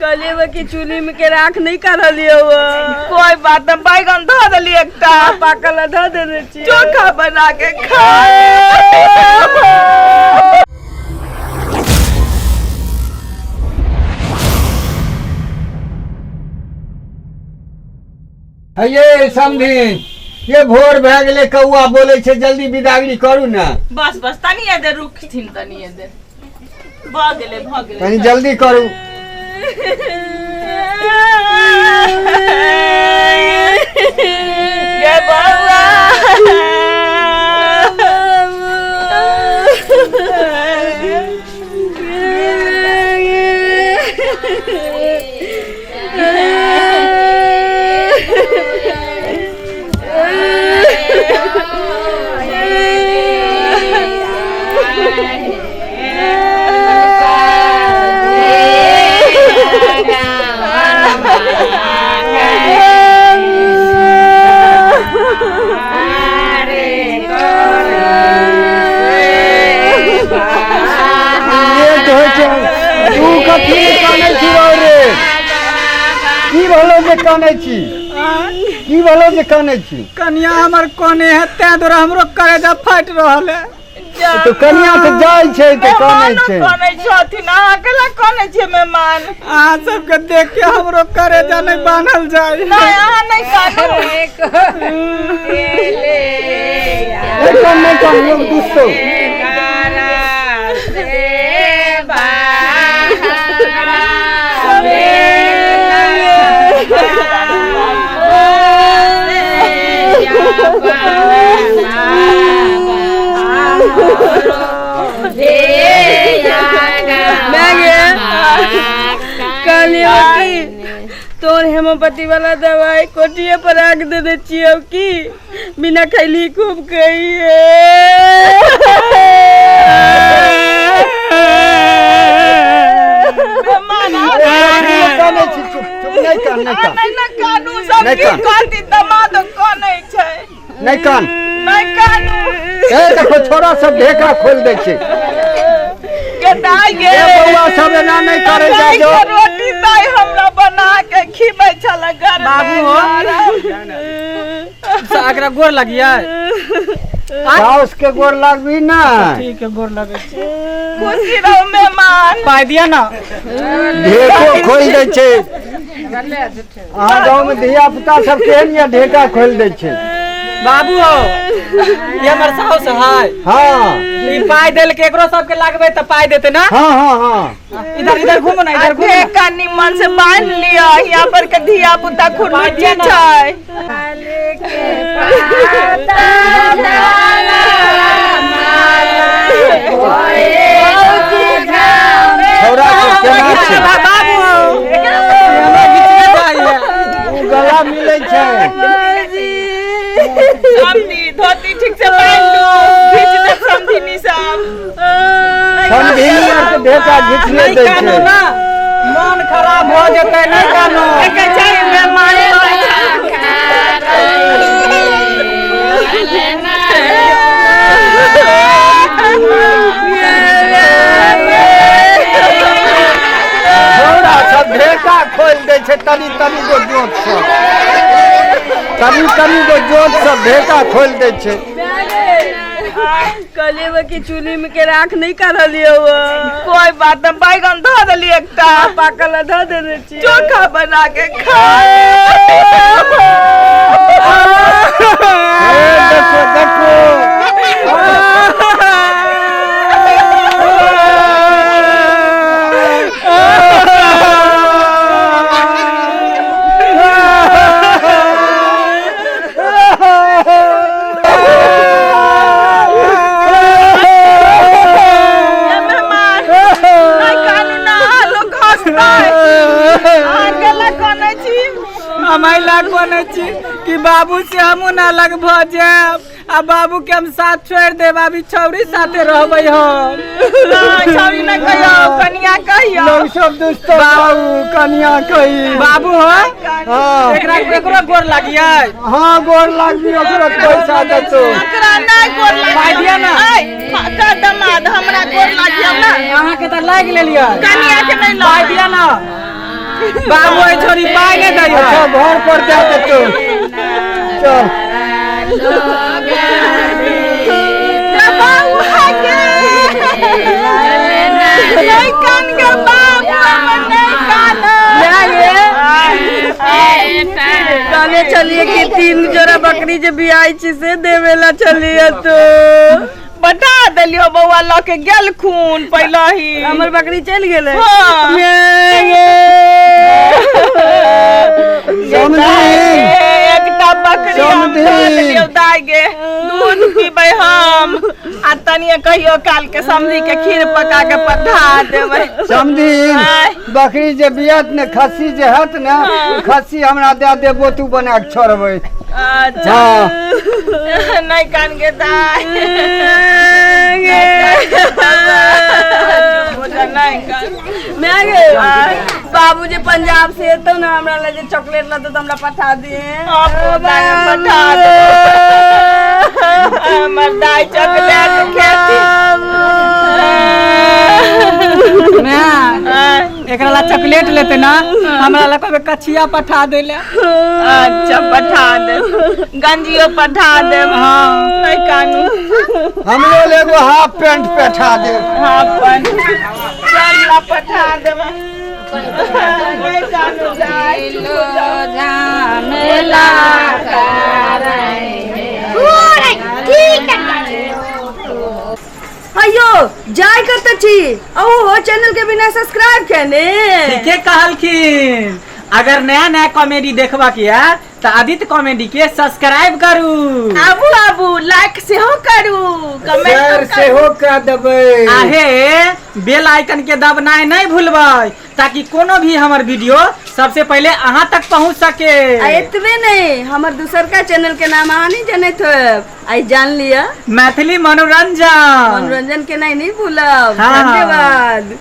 कहलियै कि चूल्ही में के राख नहीं करलियै। कोई बात नहीं, बैगन धऽ देली एकटा, पाकल धऽ देने छी, चोखा बना के खा। हे समधिन, ये भोर भए गेलै, कौआ बोलै छै, जल्दी विदागरी करू ने। बस बस, तनी देर रुकथिन, तनी देर भऽ गेलै, भऽ गेलै, कनी जल्दी करू। गे बौआ, लेट होइ छै। तू कथी ले कानै छी रौ रे? की भेलौ जे कानै छी? की भेलौ जे कानै छी? कनिया हमर कोने है, तें दुआरे हमरो करेजा फाटि रहल है। तऽ कनिया तऽ जाइ छै तऽ कानै मेहमानो छै। कनै छथिन, अहाँ केला कनै छियै मेहमान? अहाँ सबके देख के हमरो करेजा नहीं बान्हल जाय। नहि, अहाँ नहि कानू। नहि कान, नहि कान, लोग दुसतौ। कहलियै कि तोर हेमोपैथी वाला दवाई कोठिए पर राख देने छियौ की बिना खैली खूब कहिए। मेहमान, ए, कानै छी? चुप चुप, नहि कान, नहि कान। नहि ने कानू, सब नहि की कान। कहती दमाद कनै छै। नहि कान, नहि कानू। ए देखो, छोरा सब ढेका खोलि दै छै। गे दाइ गे, ए बौआ सब, एना नहि करै जा जो। दाइ के रोटी दाइ हमरा बना के खिबै छल घर में। बाबू हो। एकरा गोर लगियै? साउस के गोर लागबी ना? ठीक है, गोर लगै छी। खुशी रहू मेहमान। पाइ दिअ ना। ढेको खोलि दै छै। अहाँ गाँव में धिया पुता सब केहन यऽ, ढेका खोलि दै छै? बाबू हो, ई हमर साउस है। हँ। ई पाइ देलकै, एकरो सबके लागबै तऽ पाइ देतै ना? हँ हँ हँ। इधर इधर घूमो ना, इधर घूमो ना। ढेका निमन से बान्हि लिअ, यहाँ पर के धिया पुता खुरलुच्ची छै। छौड़ा सब केना छै? बाबू हो, हमरा घिचने जाइए। ओ गला मिलै छै। समधी, धोती ठीक से बान्हि लू, घीच देब समधिनी सब। समधिनी आर के ढेका घिचले नहीं दै कानू छै। ना, मन खराब भऽ जेतै, नहि कानू। एके छै मेहमान। छौड़ा सब ढेका खोलि दै छै, तनी तनी गो जोत सब, तनी तनी गो जोत सब ढेका खोलि दै छै। कहलियै कि चूल्ही में के राख नहीं करलियै। कोई बात नहीं, बैगन धऽ देली एकटा, पाकल धऽ देने छी, चोखा बना के खा। ए देखो देखो, मेहमान, नहि कानू ना, लोक हँसतै। अहाँ केला कनै छी? हम एहि लए कोनै छी कि बाबू से हमहूँ ना अलग भऽ जायब आ बाबू के हम साथ छोड़ि देब, आब ई छौरी साथे रहबै हम। नहि, छौरी नहि कहियौ, कनिया कहियौ। लोग सब दुष्ट, बाबू कनिया कही। बाबू हो। हँ। एकरा एकरो गोर लागियै? हँ, गोर लागबी, ओकरो पैसा देतौ। एकरा नहि गोर लागियौ। पाइ दिअ ना। ऐ, का दमाद, हमरा गोर लागियौ ना? अहाँके तऽ लागि लेलियै। कनिया के नहि पाइ लगै। दिअ ना। बाबू एहि छोरी पाइ नहि दै अच्छा घर पर दे देतौ। चल बाबू के नहीं कान के बाबू हमर नहीं कान। कहने चलिए कि 3 जोड़ा बकरी जे बियाई छी से देवेला चलिए तो बता देलियो बौआ लऽ के गेलखुन पहिले ही। हमर बकरी चलि गेलै। हाँ। समधिन एकटा बकरी हम दऽ देलियौ दाइ गे, दूध पीबै हम आ तनिए कहियो काल के समधी के खीर पका के पठा देबै। समधिन आय। बकरी जे बियात ने खस्सी जे हत ने खस्सी हमरा दे देबो तू बना के छोड़बै। अच्छा। हाँ। नहीं कान गे दाइ। नहीं कान। मैं गे बाबू जे पंजाब से एतौ ने हमरा लए जे चॉकलेट लतौ तऽ हमरा पठा दिहे। पठा दे हमर दाइ चॉकलेट खेती। मैं एकरा ला चॉकलेट लेते ना हमरा ला कहबे कछिया पठा देले। अच्छा पठा दे, गंजियो पठा दे। हाँ नहीं कानू हमरो ले एगो हाफ पैंट पठा दे। हाफ पैंट चल ला पठा देबै। नहीं कानू जाय झमेला अयो जाय कर त छी ओ चैनल के बिना सब्सक्राइब केने। ठीके कहलखिन, अगर नया नया कॉमेडी देखबा के है तो आदित्य कॉमेडी के सब्सक्राइब करू। आबू आबू लाइक सेहो करू, शेयर कमेंट सेहो कऽ देबै। आहे बेल आइकन के दबनाय नहीं भूलबै ताकि कोनो भी हमर वीडियो सबसे पहले अहाँ तक पहुँच सके। आ एतबे नहीं हमर दूसर का चैनल के नाम अहाँ नहीं जनैत होब, आई जान लिया मैथिली मनोरंजन। मनोरंजन के नहीं भूलब। हाँ। धन्यवाद।